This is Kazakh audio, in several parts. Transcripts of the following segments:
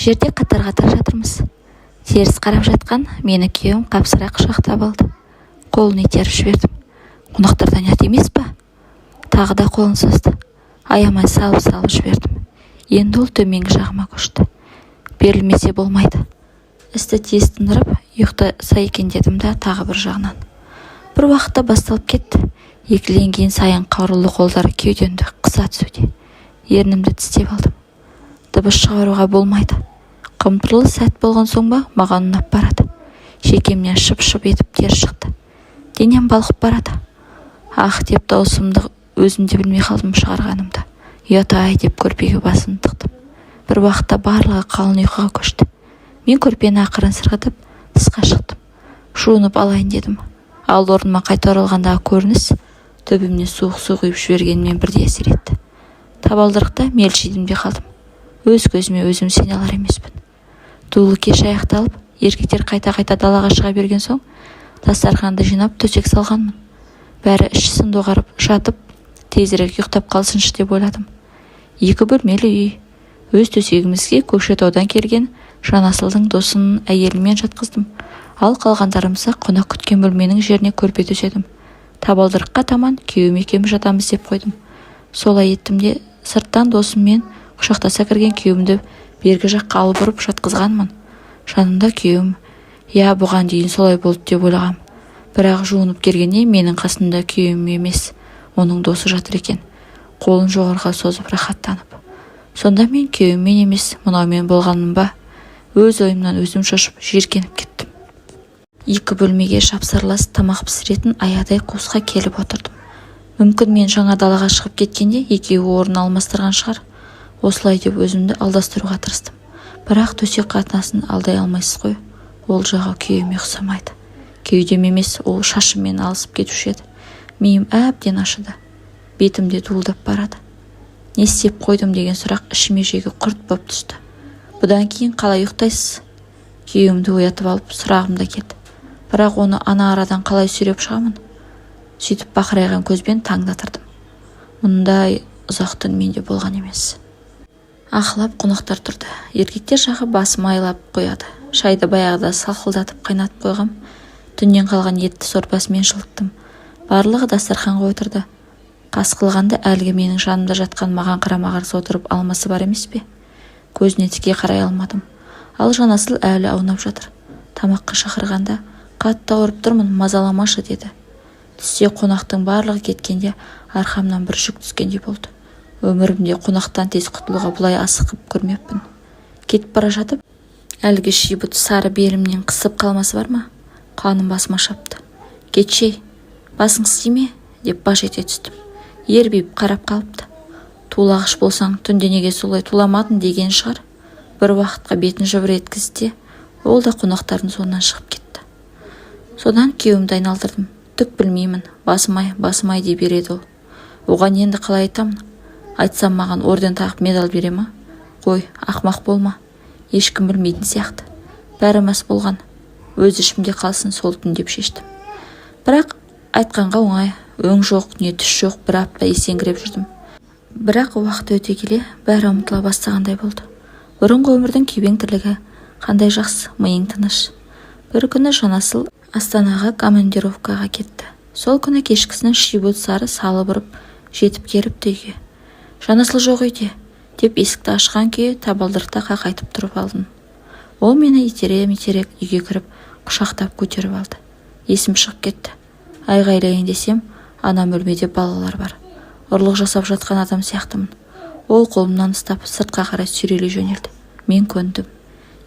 Жерде қатар-қатар жатырмыз. Теріс қарап жатқан мені күйеуім қапсыра құшақтап алды. Қолын итеріп жібердім. Қонақтардан ұят емес па? Тағы да қолын созды. Аямай салып-салып жібердім. Енді ол төменгі жағыма көшті. Берілмесе болмайды. Істі тез тындырып, ұйықтаса екен дедім да тағы бір жағынан. Бір уақытта басталып кетті. Екіленген сайын қарулы қолдар кеудемді қыса түсуде. Ернімді тістеп алдым. Дыбыс шығаруға болмайды. Қымтырылы сәт болған соң ба, маған ұнап барады. Шекемнен шып-шып етіп тер шықты. Денем балқып барады. Ах деп даусымды өзім де білмей қалдым шығарғанымды. Ұят-ай деп көрпеге басын тықтым. Бір уақытта барлығы қалың ұйқыға көшті. Мен көрпені ақырын сырғытып, тысқа шықтым. Жуынып алайын дедім. Ал орныма қайта оралғандағы көрініс төбемнен суық су құйып жібергенмен бірдей әсер етті. Табалдырықта мелшидім де қалдым. Өз көзіме өзім сене алар емеспін. Дулы кеш аяқталып, еркектер қайта-қайта далаға шыға берген соң, дастарханды жинап төсек салғанмын. Бәрі ішсін доғарып жатып, тезірек ұйықтап қалсыншы деп ойладым. Екі бөлмелі үй. Өз төсегімізге Көкшетаудан келген Жанасылдың досының әйелімен жатқыздым. Ал қалғандарымызға қонақ күткен бөлменің жеріне көрпе төседім. Табалдырыққа таман күйеуім екеуміз жатамыз деп қойдым. Солай еттім де, сырттан досыммен құшақтаса кірген күйеуімді бергі жаққа алып ұрып жатқызғанмын. Жанымда күйеуім. Иә, бұған дейін солай болды деп ойлағам. Бірақ жуынып келгенде менің қасымда күйеуім емес, оның досы жатыр екен. Қолын жоғарыға созып рахаттанып. Сонда мен күйеуіммен емес, мынаумен болғанмын ба? Өз ойымнан өзім шошып, жиіркеніп кеттім. Екі бөлмеге жапсарлас тамақ пісіретін аядай қуысқа келіп отырдым. Мүмкін, мен жаңа далаға шығып кеткенде екеуі орын алмастырған шығар. Осылай деп өзімді алдастыруға тырыстым. Бірақ төсек қатынасын алдай алмайсыз ғой. Ол жағы күйеуіме ұқсамайды. Кеудем емес, ол шашыммен алысып кетуші еді. Миым әбден ашыды. Бетім де дуылдап барады. Не істеп қойдым деген сұрақ ішіме жегі құрт боп түсті. Бұдан кейін қалай ұйықтайсыз? Күйеуімді оятып алып сұрағым да келді. Бірақ оны ана арадан қалай сүйреп шығамын? Сөйтіп бақырайған көзбен таңды атырдым. Мұндай ұзақ түн менде болған емес. Ақылап қонақтар тұрды. Еркектер жағы бас майлап қояды. Шайды баяғыда салқылдатып қайнатып қойғам. Түннен қалған етті сорпасымен жылыттым. Барлығы дастарханға отырды. Қас қылғанда әлгі менің жанымда жатқан маған қарама-қарсы отырып алмасы бар емес пе? Көзіне тіке қарай алмадым. Ал Жанасыл әлі аунап жатыр. Тамаққа шақырғанда қатты ауырып тұрмын, мазаламашы деді. Түсте қонақтың барлығы кеткенде арқамнан бір жүк түскендей болды. Өмірімде қонақтан тез құтылуға бұлай асығып көрмеппін. Кетіп бара жатып, әлгі шибұт сары белімнен қысып қалмасы бар ма? Қаным басыма шапты. Кетші ей, басың істей ме? Деп баж ете түстім. Ербиіп қарап қалыпты. Тулағыш болсаң, түнде неге солай туламадың деген шығар. Бір уақытқа бетін жыбыр еткізді де, ол да қонақтардың соңынан шығып кетті. Содан күйеуімді айналдырдым. Түк білмеймін, басым-ай, басым-ай дей береді ол. Оған енді қалай айтамын? Айтсам, маған орден тағып медаль бере ма? Қой, ақмақ болма. Ешкім білмейтін сияқты. Бәрі мас болған. Өз ішімде қалсын сол түн деп шештім. Бірақ айтқанға оңай, өң жоқ, не түс жоқ, бір апта есеңгіреп жүрдім. Бірақ уақыт өте келе бәрі ұмытыла бастағандай болды. Бұрынғы өмірдің күйбең тірлігі қандай жақсы, миың тыныш. Бір күні Жанасыл Астанаға командировкаға кетті. Сол күні кешкісін шибұт сары салып ұрып жетіп келіпті үйге. Жанасыл жоқ үйде, деп есікті ашқан күйі табалдырықта қақайтып тұрып алдым. Ол мені итере-митере үйге кіріп, құшақтап көтеріп алды. Есім шығып кетті. Айғайлайын десем, ана бөлмеде балалар бар. Ұрлық жасап жатқан адам сияқтымын. Ол қолымнан ұстап, сыртқа қарай сүйрелей жөнелді. Мен көндім.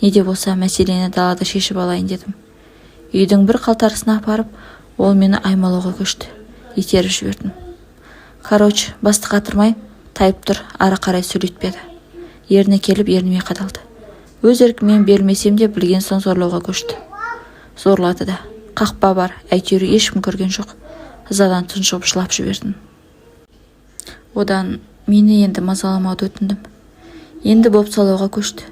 Не де болса мәселені далада шешіп алайын дедім. Үйдің бір қалтарысына апарып, ол мені аймалауға көшті. Итеріп жібердім. Короче, басты қатырмай, тайып тұр, ары қарай сөйлетпеді. Ерні келіп ерніме қадалды. Өз еркіммен берілмесем де, білген соң зорлауға көшті. Зорлады да. Қақпа бар, әйтеуір ешкім көрген жоқ. Ызадан тұншығып жылап жібердім. Одан мені енді мазаламауды өтіндім. Енді бопсалауға көшті.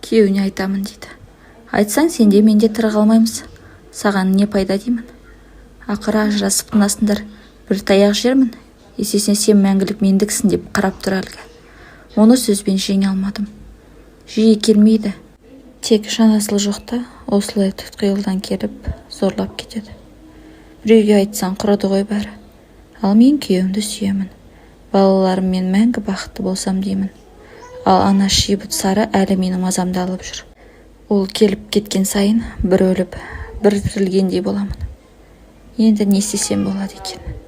Күйеуіне айтамын дейді. Айтсаң, сен де мен де тірі қалмаймыз. Саған не пайда деймін. Ақыры ажырасып тынасыңдар. Бір таяқ жермін. Есесіне сен мәңгілік мендіксің деп қарап тұр әлгі. Оны сөзбен жеңе алмадым. Жиі келмейді. Тек Жанасыл жоқта осылай тұтқиылдан келіп зорлап кетеді. Біреуге айтсаң, құрыды ғой бәрі. Ал мен күйеуімді сүйемін. Балаларыммен мәңгі бақытты болсам деймін. Ал ана шибұт Сары әлі менің мазамды алып жүр. Ол келіп кеткен сайын бір өліп, бір тірілгендей боламын. Енді не істесем болады екен?